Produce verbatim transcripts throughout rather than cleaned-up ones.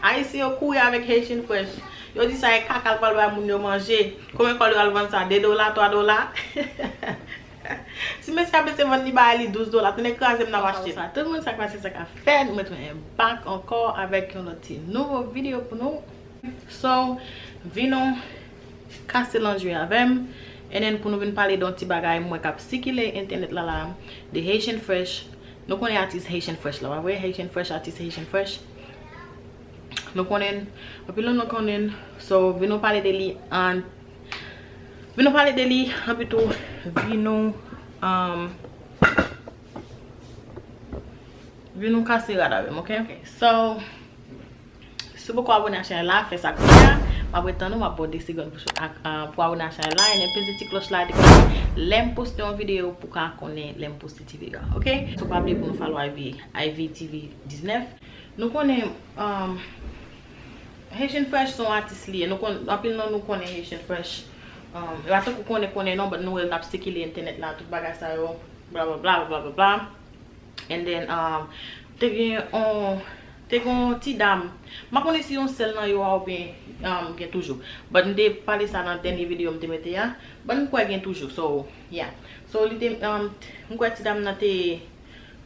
Ayisyen yo kouri avèk Haitian Fresh. Yo di sa e kaka l pral bay moun yo manje. Konbyen kòb li pral vann sa? De dola, twa dola? Si mesye a bezwen vann li bay li douz dola, tande kraze m n ap achte. Sa, tout moun sa k pase, sa k ap fèt, mwen tounen back ankò avèk yon lòt ti nouvo videyo pou nou. So, vin nou kase landri avè m. And then pou nou vin pale de yon ti bagay mwen k ap sikile entènèt la la, de Haitian Fresh. Nou konnen atis Haitian Fresh la, pa vre? Haitian Fresh, atis Haitian Fresh. Nou konnen, anpil nan nou konnen. So, vin nou pale de li an, vin nou pale de li, anpi tou, vin nou, um, vin nou kase rad avè m, ok? Ok, so, si w poko abone ak chanèl la, fè sa kounye a. M ap ret tann ou, m ap ba w de segonn pou, ak, ah, pou abone ak chanèl la, e peze ti klòch la, depi lè m poste yon videyo, pou w ka konnen lè m poste ti videyo, ok? So, pa bliye pou nou follow I V, I V T V diznèf. Nou konnen, um, Haitian Fresh se yon atis li ye. Nou konn, anpil nan nou konnen Haitian Fresh. Um, e pa tankou konnen, konnen non, but nou wè l t ap sikile entènèt la, tout bagay sa yo, bla, bla, bla, bla, bla, bla. And then, um, te gen yon, te gen yon ti dam. M pa konnen si yon sèl nan yo a oubyen, um, gen toujou. But m te pale sa nan dènye videyo m te mete a. But m kwè gen toujou. So, yeah. So, li te, um, m kwè ti dam nan te,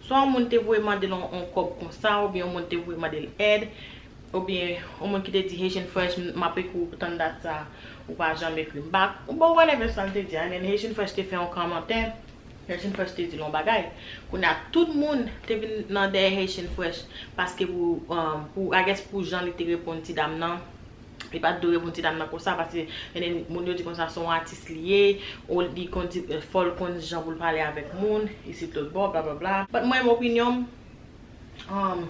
swa yon moun te voye mande l yon, yon kòb konsa, oubyen yon moun te voye mande l èd, oubyen yon moun ki te di Haitian Fresh, m, m ap ekri w pou tann dat sa, ou pa janm ekri m back. Bon, whatever sa l te di a. And then Haitian Fresh te fè yon kòmantè. Haitian Fresh te di l yon bagay. Kounye a, tout moun te vin nan dèyè Haitian Fresh paske pou, um, pou, I guess, pou jan li te reponn ti dam nan. Li pa t dwe reponn ti dam nan konsa, paske, and then, moun yo di konsa se yon atis li ye, ou li konn di, fò l konn jan pou l pale avèk moun, isit lòt bò, bla, bla, bla. But mwen, opinyon m, Um,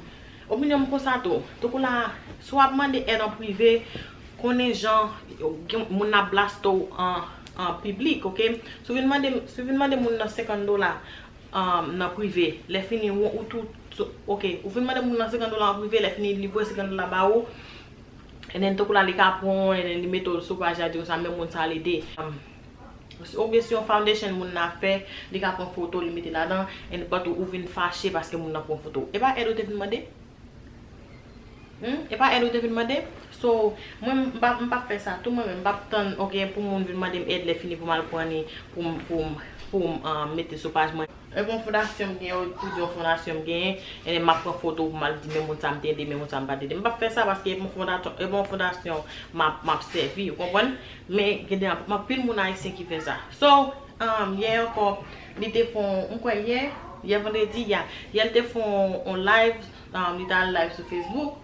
opinyon m konsa tou. Tankou la, si w ap mande èd an prive, konnen jan gen moun ap blaste w an, an piblik, ok? Si w vin mande, si w vin mande moun nan senkant dola, um, nan prive, lè fini, ou, ou tou, so, ok, ou vin mande moun nan senkant dola an prive, lè fini, li voye senkant dola ba ou, and then tankou la, li ka pran w, and then li mete w sou paj la, di konsa, men moun sa l ede. Um, Oubyen si yon foundation moun nan ap fè, li ka pran foto, li mete ladan, and but ou vin fache paske moun nan pran foto. E pa èd ou te vin mande? Hmm? E pa èd ou te vin mande? So, mwen, m p ap, m p ap fè sa tou, mwen menm, m p ap tann, ok, pou moun vin mande m èd lè fini pou m al pran li, pou m, pou m, pou m, ah, mete sou paj mwen. E bon fondasyon m genyen, ou di yon fondasyon m genyen, e m ap pran foto pou m al di, men moun sa m te ede, men moun sa m pa t ede. M p ap fè sa paske e bon fondasyon, e bon fondasyon m ap, m ap sèvi, ou konprann? Men gen de anpil moun ayisyen ki fè sa. So, um, yè ankò, li te fè yon, m kwè yè, yè vandredi, ya, yè li te fè yon, yon live, um, li t al live sou Facebook.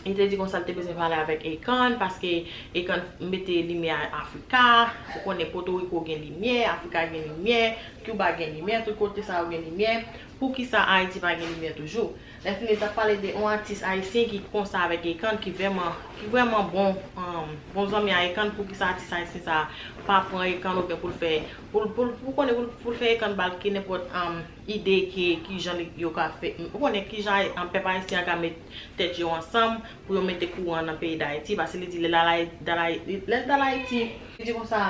Li te di konsa li te bezwen pale avèk Akon, paske Akon mete limyè Afrika, ou konnen Pòtoriko gen limyè, Afrika gen limyè, Cuba gen limyè, tout kote sa yo gen limyè. Poukisa Ayiti pa gen limyè toujou? Lè fini, li t ap pale de yon atis ayisyen ki konsa avèk Akon, ki vrèman, ki vrèman bon, um, bon zanmi a Akon, poukisa atis ayisyen sa a pa pran Akon oubyen pou l fè, pou l, pou l, pou konnen, pou l, pou l fè Akon ba l ki nenpòt, um, ide ki, ki jan li, yo ka fè, ou konnen ki jan, um, pèp ayisyen an ka met tèt yo ansanm pou yo mete kouran nan peyi Dayiti, paske li di lè l al Ay-, lè l al Ayiti, li di konsa,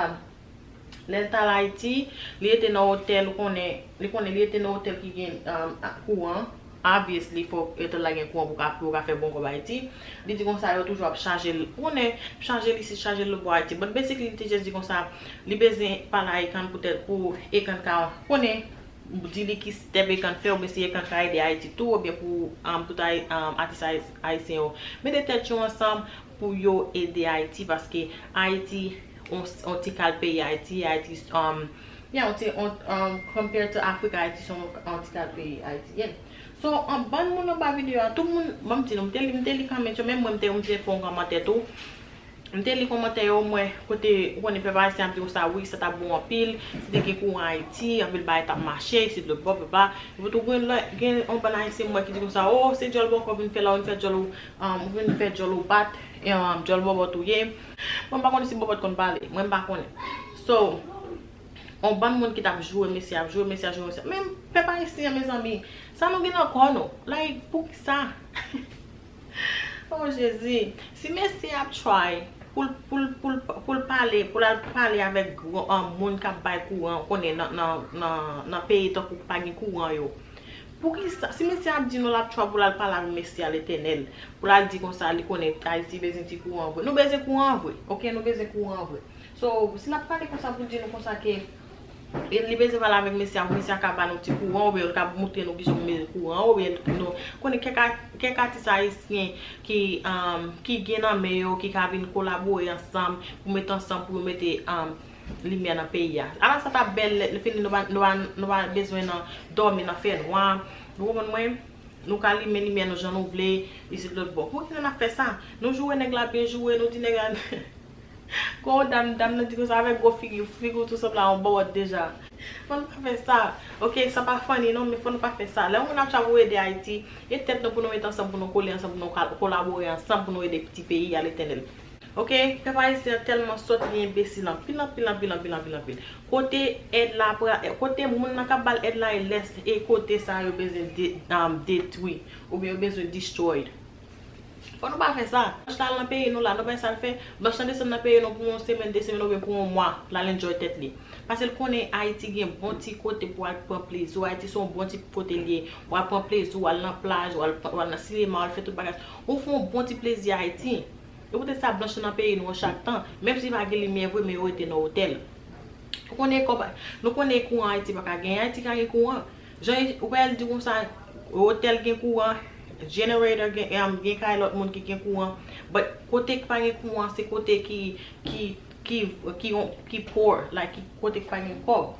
lè l t al Ayiti, li rete nan otèl, ou konnen, li konnen li rete nan otèl ki gen, um, a, kouran. Obviously, fòk otèl la gen kouran pou ka, pou yo ka fè bon kòb Ayiti. Li di konsa, yo toujou ap chaje l, ou konnen, chaje l isit, chaje l lòtbò Ayiti. But basically, li te just di konsa, li bezwen pale a Akon poutèt pou Akon ka konnen, di li ki step Akon fè, oubyen si Akon ka ede Ayiti tou, oubyen pou, um, tout Ay-, um, atis ay-, ayisyen yo mete tèt yo ansanm pou yo ede Ayiti, paske Ayiti, on, on ti kal peyi Ayiti, Ayiti, um, yeah, on ti, on, um, compared to Africa, Ayiti se on, on ti kal peyi Ayiti ye. So, an bann moun anba videyo a, tout moun, ban m di nou, m te li, m te li comment yo, menm mwen, m te, m te fè yon kòmantè tou. M te li kòmantè yo, mwen, kote, ou konnen pèp ayisyen ap di konsa, wi, sa t ap bon anpil, si te gen kouran Ayiti, anpil bagay t ap mache, isit lòtbò, bla, bla. Epi tou, gen lè, gen yon bann ayisyen, mwen, ki di konsa, o, se djòl bòkò w vin fè la, w vin fè djòl ou, um, w vin fè djòl ou bat, um, djòl bòbòt ou ye. Mwen, m pa konnen si bòbòt konn pale, mwen, m pa konnen. So, yon bann moun ki t ap joure mesye, ap joure mesye, ap joure mesye. Men, pèp ayisyen, mezanmi, sa nou gen nan kò nou? Like, poukisa? Oh, Jezi. Si mesye ap try pou l, pou l, pou l, pou l pale, pou l al pale avèk gran, ah, moun k ap bay kouran, ou konnen nan, nan, nan, nan peyi tankou pa gen kouran yo. Poukisa, si mesye ap di nou l ap travel pou l al pale avèk mesye a Letènèl, pou l al di konsa li konnen Ayiti bezwen ti kouran vre. Nou bezwen kouran vre, oke? Nou bezwen kouran vre. So, si l ap pale konsa pou di nou konsa ke e li bezwen pale avèk mesye a pou mesye a ka ba nou ti kouran, oubyen l ka montre nou kijan pou mete kouran, oubyen nou konnen kèk a- kèk atis ayisyen ki, um, ki gen nan men yo, ki ka vin kolabore ansanm pou mete ansanm pou yo mete, um, limyè nan peyi a. Ala sa t ap bèl lè fini nou pa, nou pa, nou pa bezwen nan dòmi nan fènwa. Ou konprann mwen? Nou ka limen limyè nou jan nou vle, isit lòt bò. Poukisa n ap fè sa? Nou joure nèg la byen joure, nou di nèg la Gwo dam, dam nan di konsa avèk gwo figi, figi w tou sanble a yon bòwòt deja. Fò nou pa fè sa. Oke, sa pa funny non, men fò nou pa fè sa. Lè yon moun ap tchap pou ede Ayiti, e tèt nou pou nou met ansanm, pou nou kole ansanm, pou nou kal- kolabore ansanm, pou nou ede ti peyi a Letènèl. Oke, pèp ayisyen an tèlman sòt, li enbesil anpil, anpil, anpil, anpil, anpil, anpil. Kote èd la pra- kote moun nan k ap ba l èd la e lès, e kote sa yo bezwen de- um, detwi, oubyen yo bezwen destroyed. Fò nou pa fè sa. Blanch la al nan peyi nou la, nou pa sa l fè. Blanch la desann nan peyi nou pou yon semèn, de semèn oubyen pou yon mwa, l al enjoy tèt li. Paske l konnen Ayiti gen bon ti kote pou al pran plezi w. Ayiti se yon bon ti kote l ye. W al pran plezi w, w al nan plaj, w al, w al nan sinema, w al fè tout bagay. Ou fè yon bon ti plezi Ayiti. E poutèt sa blanch nan peyi nou an chak tan, menm si pa gen limyè vre, men yo rete nan otèl. Nou konnen kòb, nou konnen kouran Ayiti pa ka genyen, Ayiti ka gen kouran. Jan ou pa al di konsa, otèl gen kouran, generator gen, em, gen kay lòt moun ki gen kouran. But kote ki pa gen kouran, se kote ki, ki, ki, ki, ki poor, like, ki kote ki pa gen kòb,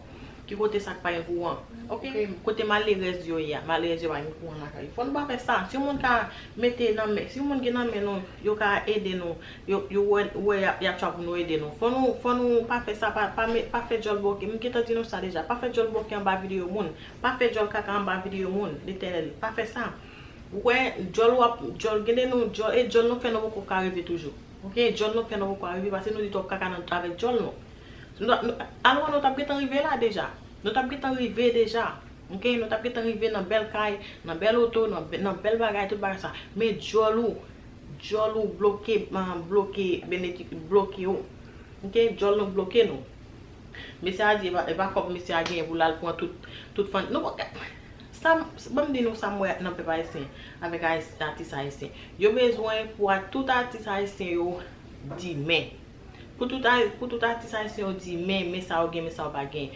ki kote sa ki pa gen kouran. Oke? Kote malerèz yo ye a, malerèz yo pa gen kouran lakay yo. Fò nou pa fè sa. Si yon moun ka mete nan men, si yon moun gen nan men nou, yo ka ede nou, yo, yo wè, wè y ap, y ap tchwa pou nou ede nou. Fò nou, fò nou pa fè sa, pa, pa, met- pa fè djòl bòke. M gentan di nou sa deja. Pa fè djòl bòke anba videyo moun. Pa fè djòl kaka anba videyo moun. Letènèl, pa fè sa. Ou wè, djòl w ap, djòl, gen de nou, djòl, e djòl nou fè nou poko ka rive toujou. Oke? Djòl nou fè nou poko ka rive, paske nou di twòp kaka nan avèk djòl nou. Nou, nou, alò nou t ap gentan rive la deja. Nou t ap gentan rive deja. Oke? Nou t ap gentan rive nan bèl kay, nan bèl oto, nan, nan bèl bagay, tout bagay sa. Men djòl ou, djòl ou bloke, ah, bloke, benedi- bloke ou. Oke? Djòl nou bloke nou. Mesye a di, e pa, e pa kòb mesye a genyen pou l al pran tout, tout fann. Nou, sa, ban m di nou sa m wè nan pèp ayisyen, avèk ayis- atis ayisyen. Yo bezwen pou a- tout atis ayisyen yo di men. Pou tout, a- pou tout atis ayisyen yo di men, men sa yo gen, men sa yo pa gen.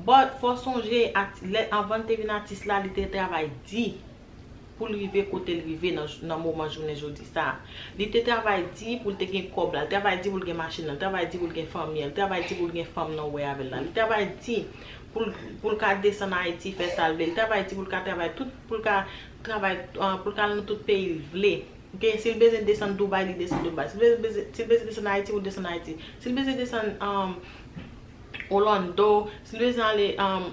But fò sonje, ati- lè, anvan l te vin atis la, li te travay di pou l rive kote l rive nan, nan moman jounen jodi sa a. Li te travay di pou l te gen kòb la, li travay di pou l gen machin nan, li travay di pou l gen fanmi an, li travay di pou l gen fanm nan wè avè l la. Li travay di pou l, pou l ka desann Ayiti fè sa l vle, li travay di pou l ka travay tout, pou l ka travay, ah, pou l ka al nan tout peyi l vle. Oke, si l bezwen desann Dubai, li desann Dubai. Si l bezwen, si l bezwen desann Ayiti, pou l desann Ayiti. Si l bezwen desann, um, Orlando, si l bezwen ale, um,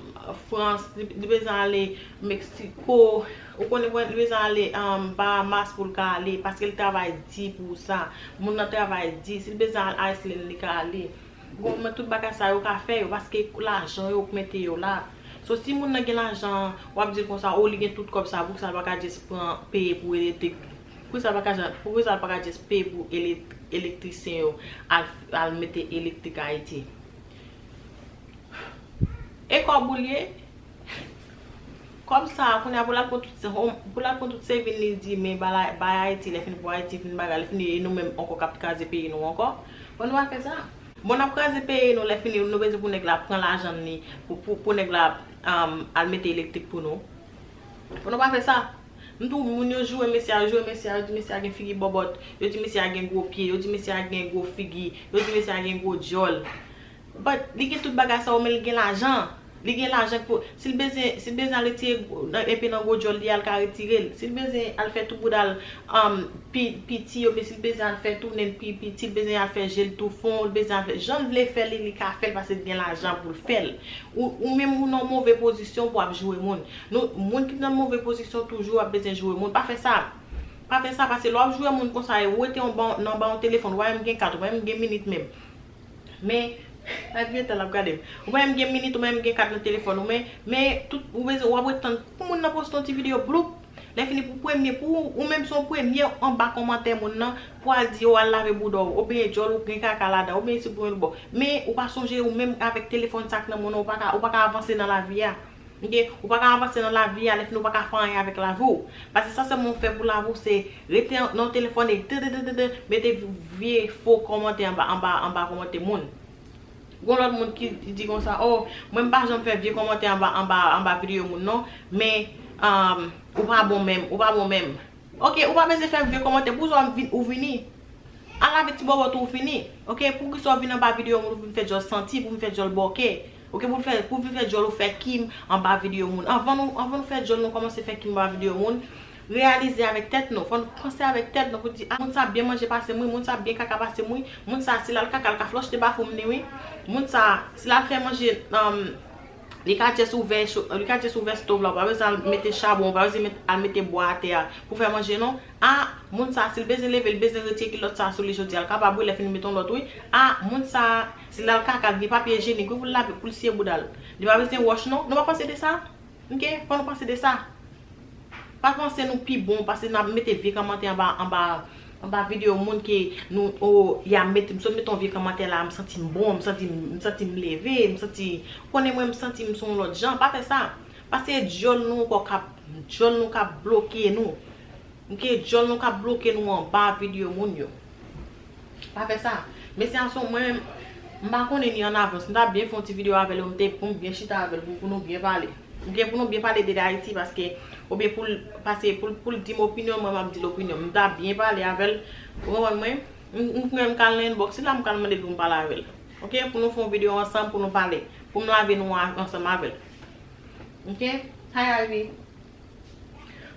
Frans, li, li bezwen ale Meksiko, ou konnen mwen, li bezwen ale, um, Bahamas pou l ka ale, paske l travay di pou sa. Moun nan travay di, si l bezwen al Iceland, li ka ale. Bon, men tout bagay sa yo ka fè yo, paske lajan yo k mete yo la. So, si moun nan gen lajan, w ap di l konsa, o, li gen tout kòb sa, poukisa l pa ka just pran, peye pou elektrik? Poukisa l pa ka, poukisa l pa ka just peye pou ele- elektrisyen yo al, al mete elektrik Ayiti? E kòb ou l ye? Kòb sa a, kounye a pou l al pran tout se- pou l al pran tout saving li di, men ba la- bay Ayiti, lè fini pou Ayiti fin bagay, lè fini e nou menm ankò k ap kraze peyi nou ankò. Bon, nou pa fè sa. Bon, n ap kraze peyi nou, lè fini nou bezwen pou nèg la pran lajan li, pou, pou, pou nèg la, um, al mete elektrik pou nou. Bon, nou pa fè sa. M di w, moun yo joure mesye a, yo joure mesye a, yo di mesye a gen figi bòbòt, yo di mesye a gen gwo pye, yo di mesye a gen gwo figi, yo di mesye a gen gwo djòl. But li gen tout bagay sa yo, men li gen lajan. Li gen lajan pou, si l bezwen, si l bezwen al retire gwo- nan- enpe nan gwo djòl li a, l ka retire l. Si l bezwen al fè tou bouda l, um, pi- piti, oubyen si l bezwen al fè tou nen l pi piti, l bezwen al fè je l tou fon, l bezwen al fè, jan l vle fè li, li ka fè l paske l gen lajan pou l fè l. Ou, ou menm ou nan move pozisyon pou ap joure moun. Nou, moun ki nan move pozisyon toujou ap bezwen joure moun. Pa fè sa. Pa fè sa, paske lè w ap joure moun konsa, e ou rete yon ba- nan ba yon telefòn, ou pa menm gen kat, ou pa menm gen minit menm. Men, la vye tan l ap gade m. Ou pa menm gen minit, ou pa menm gen kat nan telefòn ou, men, men, tout, ou bezwen, w ap ret tann pou moun nan poste yon ti videyo, bloup. Lè fini pou premye, pou ou, ou menm se yon premye anba kòmantè moun nan, pou al di yo al lave bouda w, oubyen djòl ou gen kaka ladan, oubyen isit oubyen lòtbò. Men, ou pa sonje ou menm avèk telefòn sa k nan men w, ou pa ka, ou pa ka avanse nan lavi a. Ok, ou pa ka avanse nan lavi a, lè fini ou pa ka fè anyen avèk lavi w. Paske sa sèlman ou fè pou lavi w, se rete nan telefòn e de, de, de, de, de, mete vye fo kòmantè anba, anba, anba kòmantè moun. Gon lòt moun ki di konsa, oh, mwen m pa janm fè vye kòmantè anba, anba, anba videyo moun non, men um, ou pa bon menm, ou pa bon menm. Ok, ou pa bezwen fè vye kòmantè, poukisa w ap vin, ou vini? Al lave ti bòbòt ou, ou fini. Ok, poukisa w vin anba videyo moun, ou vin fè djòl santi, pou vin fè djòl bòkè? Ok, pou fè, pou vin fè djòl ou fè kim anba videyo moun. Anvan nou, anvan nou fè djòl nou kòmanse fè kim anba videyo moun, reyalize avèk tèt nou. Fò nou panse avèk tèt nou pou di, ah, moun sa byen manje pase m wi, moun sa byen kaka pase m wi, moun sa si l al kaka, l ka flòch te bafou m ni wi. Moun sa, si l al fè manje, um, li ka just ouvè, li ka just ouvè stove la, ou pa bezwen al mete chabon, ou pa bezwen al mete bwa atè a pou fè manje non. Ah, moun sa, si l bezwen leve, li bezwen retire kilòt sa sou li jodi a, l kapab wi, lè fini met yon lòt wi. Ah, moun sa, si l al kaka, l gen papye ijyenik wi pou l lave, pou l siye bouda l. Li pa bezwen wòch non. Nou pa panse de sa? Ok, fò nou panse de sa. Pa panse nou pi bon, paske n ap mete vye kòmantè anba, anba, anba videyo moun ke nou, oh, y a mete, m sot mete yon vye kòmantè la, m santi m bon, m santi, m santi m leve, m santi, ou konnen mwen, m santi m se yon lòt jan. Pa fè sa. Paske djòl nou ankò k ap, djòl nou k ap bloke nou. Ok, djòl nou k ap bloke nou anba videyo moun yo. Pa fè sa. Mesye a se yon mwen, m pa konnen ni an avans. M ta byen fè yon ti videyo avè l, m te pou m byen chita avè l, pou, pou nou byen pale. Ok, pou nou byen pale de Dayiti, paske, oubyen pou l, paske pou, pou l di m opinyon l, mwen m ap di l opinyon m. M ta byen pale avè l, ou konprann mwen? M, m, mwen m ka al nan inbox li la, m ka al mande l pou m pale avè l. Ok, pou nou fè yon videyo ansanm, pou nou pale. Pou m lave nou a, ansanm avè l. Ok? Hi, Ivy.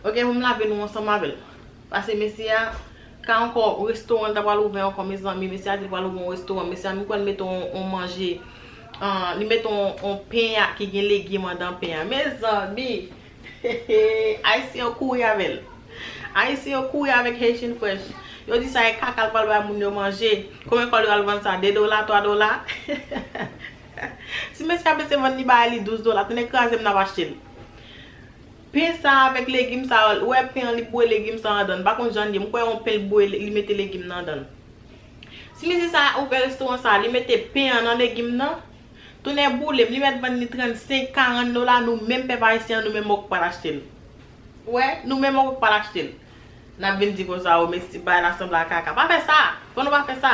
Ok, pou m lave nou ansanm avè l. Pase mesye a, ka ankò, restoran l ta pral ouvè ankò, mezanmi. Mesye a di l pral ouvè yon restoran. Mesye a, m kwè l mete yon, yon manje, ah, li mete yon, yon pen a, ki gen legim andan pen an. Mezanmi! Ayisyen yo kouri avè l. Ayisyen yo kouri avèk Haitian Fresh. Yo di sa e kaka l pral bay moun yo manje. Konbyen kòb li pral vann sa? De dola, twa dola? Si mesye a bezwen vann li bay li douz dola, tonnè kraze m n ap achte l. Pen sa avèk legim sa, ou wè pen an li boure legim sa anndan l. M pa konn jan l ye, m kwè yon pen l boure, li mete legim nan anndan l. Si mesye sa ouvè restoran sa, li mete pen an nan legim nan, tonnè boule m, li mèt vann li trannsenk, karant dola, nou menm pèp ayisyen an, nou menm mòg pral achte l. Ou wè, nou menm mòg pral achte l. N ap vin di konsa, o, mesye, bagay la sanble a kaka. Pa fè sa! Fò nou pa fè sa!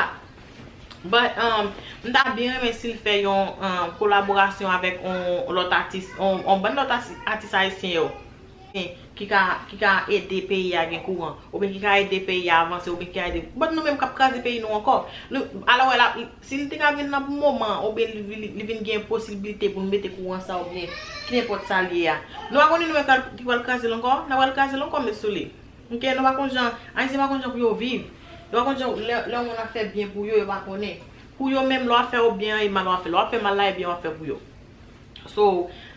But, um, m ta byen renmen si l fè yon, um, kolaborasyon avèk yon lòt atis, yon, yon bann lòt atis, atis ayisyen yo. Ki ka, ki ka ede peyi a gen kouran, oubyen ki ka ede peyi a avanse, oubyen ki ka ede. But nou menm k ap kraze peyi nou ankò. Nou, alò, wè la, si l te ka vin nan pou moman, oubyen li, li, li vin gen posiblite pou l mete kouran sa, oubyen kinenpòt sa l ye a. Nou pa konnen nou menm ki pral kraze l ankò, n a pral kraze l ankò, met sou li. Ok, nou pa konn jan, Ayisyen pa konn jan pou yo viv. Yo pa konn jan, lè, lè yon moun ap fè byen pou yo, yo pa konnen. Pou yo menm, lè w ap fè yo byen an, e mal w ap fè. Lè w ap fè mal la, e byen w ap fè pou yo. So,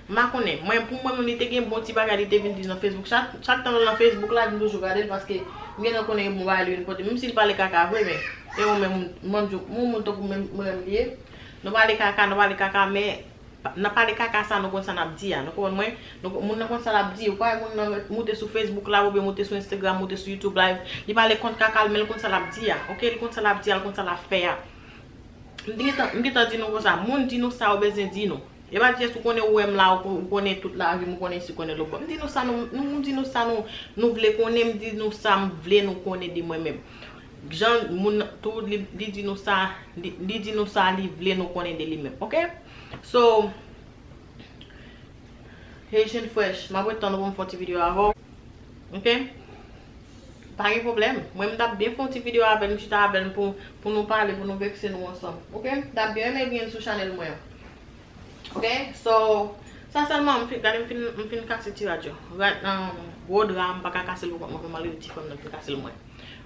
m pa konnen. Mwen, pou mwen menm, li te gen bon ti bagay, li te vin di nan Facebook. Chak, chak tan l nan Facebook la, m toujou gade l, paske m gentan konnen e bon bagay li vin pote. Menm si l pale kaka vre, men, e yon menm, mwen, yon moun tankou mwen, mwen menm li ye. Nou pale kaka, nou pale kaka, men, nan pale kaka sa, nou konn sa n ap di a. Nou konprann mwen? Nou, moun nan konn sa l ap di. Ou pa wè moun nan moute sou Facebook la, oubyen moute sou Instagram, moute sou YouTube live. Li pale kont kaka l, men l konn sa l ap di a. Ok, li konn sa l ap di a, li konn sa l ap fè a. M gentan, m gentan di nou konsa, moun di nou sa yo bezwen di nou. E pa just ou konnen ou wè m la, ou kon-, ou konnen tout lavi m, ou konnen isi, ou konnen lòtbò. M di nou sa nou, nou, m di nou sa nou, nou vle konnen, m di nou sa m vle nou konnen de mwen menm. Jan moun tou, li, li di nou sa, li, li di nou sa li vle nou konnen de li menm, ok? So, Haitian Fresh, m ap ret tann ou pou m fè yon ti videyo avè w. Ok? Pa gen pwoblèm. Mwen, m t ap byen fè yon ti videyo avè l, m chita avè l pou, pou nou pale, pou nou vekse nou ansanm. Ok? M t ap byen renmen gen l sou chanèl mwen an. Ok? So, sa sèlman, m fin, gade m fin, m fin kase ti rad yo. Rad, um, gwo dra, m pa ka kase l pou kont mwen, fè m al rele ti frè m nan ki kase l mwen.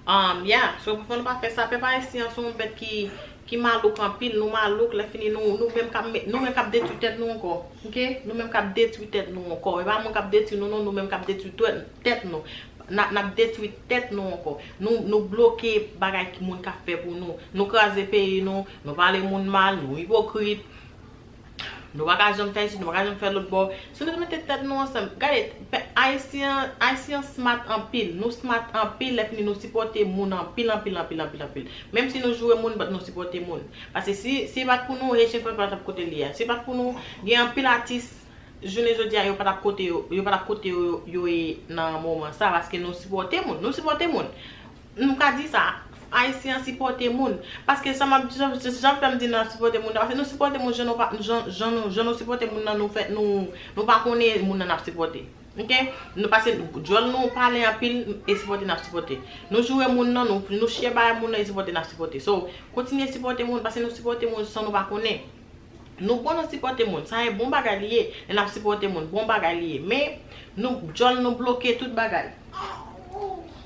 Um, yeah, so, fò nou pa fè sa. Pèp ayisyen an se yon bèt ki, ki malouk anpil. Nou malouk, lè fini, nou, nou menm k ap met, nou menm k ap detwi tèt nou ankò. Ok? Nou menm k ap detwi tèt nou ankò. E pa moun k ap detwi nou, non, nou menm k ap detwi tèt, tèt nou. N ap, n ap detwi tèt nou ankò. Nou, nou bloke bagay ki moun ka fè pou nou. Nou kraze peyi nou, nou pale moun mal, nou ipokrit. Nou pa ka janm fè isit, nou pa ka janm fè lòtbò. Si nou te mete tèt nou ansanm, gade, pè-, Ayisyen, Ayisyen smart anpil. Nou smart anpil, lè fini nou sipòte moun anpil, anpil, anpil, anpil, anpil. Menm si nou joure moun, but nou sipòte moun. Paske si, si se pa t pou nou, Haitian Fresh pa t ap kote l ye a. Si se pa t pou nou, gen anpil atis Jounen jodi a, yo pa t ap kote yo, yo pa t ap kote yo, yo ye nan moman sa, paske nou sipòte moun. Nou sipòte moun. M ka di sa, Ayisyen an sipòte moun. Paske sa m ap, jan, jan fè m di nou ap sipòte moun nan, paske nou sipòte moun jan nou pa, jan, jan nou, jan nou sipòte moun nan, nou fè, nou, nou pa konnen moun nan ap sipòte. Ok? Nou pase, djòl nou pale anpil, e sipòte n ap sipòte. Nou joure moun nan, nou, nou share bagay moun nan, e sipòte n ap sipòte. So, kontinye sipòte moun, paske nou sipòte moun san nou pa konnen. Nou bon nan sipòte moun, sa e bon bagay li ye, lè n ap sipòte moun, bon bagay li ye. Men, nou, djòl nou bloke tout bagay.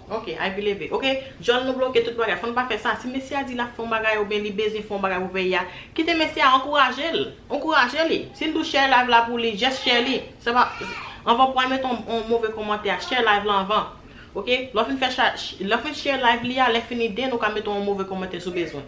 Ok, Ivy leve. Ok, djòl nou bloke tout bagay. Fò n pa fè sa. Si mesye a di l ap fè yon bagay oubyen li bezwen fè yon bagay pou peyi a, kite mesye a, ankouraje l. Ankouraje li. Si l di w share live la pou li, just share li. Se pa, anvan pou al mete yon, yon move kòmantè, share live la anvan. Ok, lè w fin fè, lè w fin share live li a, lè fini then ou ka mete yon move kòmantè si w bezwen.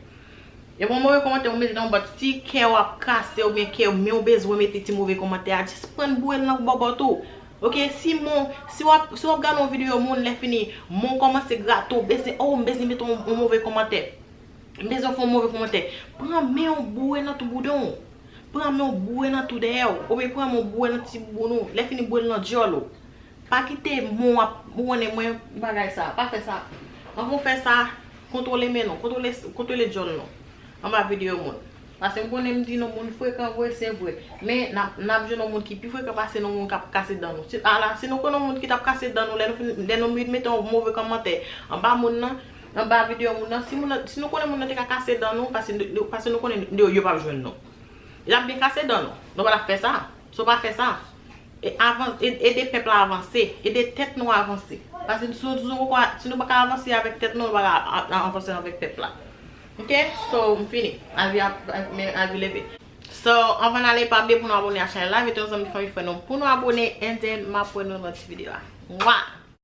E bon, move kòmantè ou mete nan, but si kè w ap kase oubyen kè w, men w bezwen mete ti move kòmantè a, just pran bouwe l nan bòbòt ou. Ok, si mon, si w ap, si w ap gade yon videyo moun, lè fini, men w kòmanse grate w, bezwen, oh, m bezwen mete yon, yon move kòmantè. M bezwen fè yon move kòmantè. Pran men w bouwe nan tou boudon w. Pran men w bouwe nan tou dèyè w. Oubyen pran men w bouwe nan ti bouboun ou. Lè fini bouwe l nan djòl ou. Pa kite men w ap, ou konnen mwen bagay sa. Pa fè sa. Anvan w fè sa, kontwole men nou. Kontwole, kontwole djòl nou. Anba videyo moun. Paske m konnen m di nou moun frekan vre, se vre. Men n ap, n ap jwenn yon moun ki pi frekan pase nou, moun k ap kase dan nou. Si, ala, si nou konnen yon moun ki t ap kase dan nou, lè nou fin, lè nou vin mete yon move kòmantè anba moun nan, anba videyo moun nan, si moun nan, si nou konnen moun nan te ka kase dan nou, paske, paske nou konnen yo, yo p ap jwenn nou. Y ap byen kase dan nou. Nou pa t ap fè sa. So pa fè sa. E avan, e, ede pèp la avanse. Ede tèt nou avanse. Paske si nou, si nou pa ka avanse avèk tèt nou, nou pa ka a- a- avanse avèk pèp la. Ok? So, m fini. Ivy ap, men Ivy leve. So, anvan n ale, pa bliye pou nou abone a chanèl la, mete yon zanmi fanmi frè nou pou nou abone, and then m ap wè nou nan ti videyo a. Mwa!